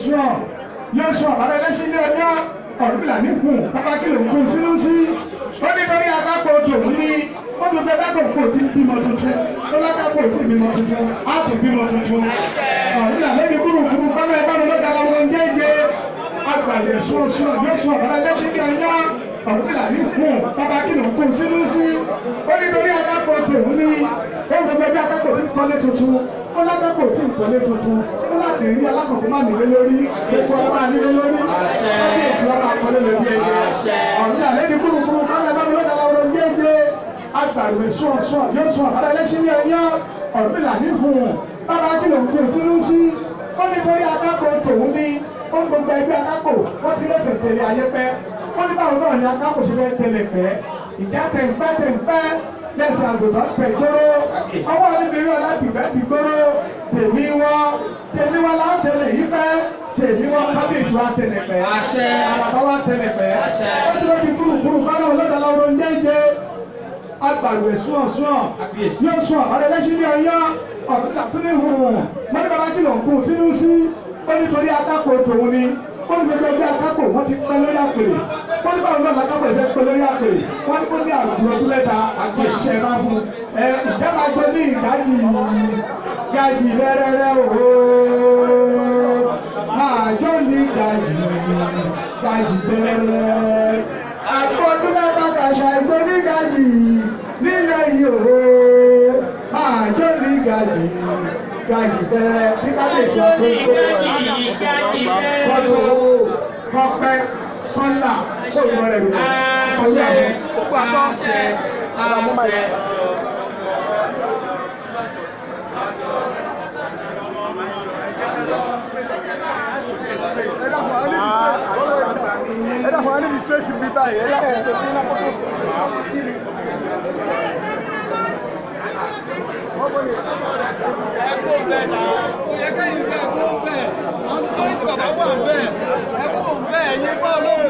sùn yóò sùn ọ̀bàdà ẹlẹ́sìn ní ọjọ́ Ọ̀rúnmìlà ní kùn bàbá kí ló ń kún sínú sí. Ó nítorí akápò tòun ní ó fi gbé bákòókò tí ń bímọ tuntun, ó lákàpò tí ń bímọ tuntun, á tún bímọ tuntun. Ọ̀rúnmìlà lẹ́ni kúrukúru bámá ẹ bámu lọ́dà lọ́wọ́ ń jẹ́jẹ́ agbàlẹ̀ sùn sùn yóò sùn ọ̀bàdà ẹlẹ́sìn ní ọjọ́ Ọ̀rúnmìlà ní kùn bàbá kí ló ń kún sínú sí. Ó nítorí akápò tòun ní ó fi gbé akápò tí ń kọ́lé tuntun, ó lákàpò tí ń kọ́lé tuntun, ó láti rí alákọ̀ọ́fọ́ má nílé lórí, gbogbo ọba nílé lórí, kábíyèsí ọba àkọlé lórí ẹyẹ. Ọ̀rúnmìlà lẹ́ni kúrukúru bámá ẹ bámu lọ́dà lọ́wọ́ ń jẹ́jẹ́ agbàlùwẹ̀ sùn sùn yóò sùn ọ̀bàdà ẹlẹ́sìn ní ẹ̀yán Ọ̀rúnmìlà ní hùn bàbá kí ló ń kún sínú sí. Ó nítorí akápò tòun ní ó ń gbogbo ẹgbẹ́ akápò wọ́n ti rẹ̀sẹ̀ tẹ̀lé ayé pẹ́. Ó ní báwo náà ni akápò ṣe fẹ́ tẹ̀lé pẹ́, ìjà tẹ̀ǹpẹ́ tẹ̀ǹpẹ́ lẹ́sẹ̀ àgùntàn tẹ̀ gbóró, ọwọ́ níbi ọ̀làdìgbẹ́ ti gbóró, tèmi wọ́n là ń tẹ̀lé yí pẹ́, tèmi wọ́n kábíyèsí wa tẹ̀lé pẹ́, àràbá wa tẹ̀lé pẹ́. Ó ti lọ́ di kúrukúru báwo lọ́dọ̀ lọ́wọ́ ń jẹ́jẹ́ agbàlùwẹ̀ sùn sùn yóò sùn ọ̀bàdà ẹlẹ́sìn ní ọyọ́ Ọ̀rúnmìlà tún ní hùn mọ́ní bàbá kí ló ń kún sínú sí. Ó nítorí akápò tòun ni ó ní gbogbo ẹgbẹ́ akápò wọ́n ti pẹ́ lórí àpèrè. Wọ́n ní báwo náà lákápò ìfẹ́ pẹ́ lórí àpèrè, wọ́n ní kó ní àrùn ọdún mẹ́ta kó ṣiṣẹ́ bá fún ẹ ìjábàjọ ní ìdájì gàjì rẹ́rẹ́rẹ́ ooo máa jó ní gàjì gàjì rẹ́rẹ́rẹ́ àpò ọdún mẹ́ta kàṣà ìgbó ní gàjì nílẹ̀ yìí ooo máa jó ní gàjì gàjì rẹ́rẹ́rẹ́ ní kábíyèsí ọdún kọ́tò kọ́pẹ́ kọ́là kó lọ rẹ̀ lò ọ̀rọ̀ àwọn. Ẹ dákun, a ní di space bí báyìí, ẹ dákun ṣe kí náà kó sọ.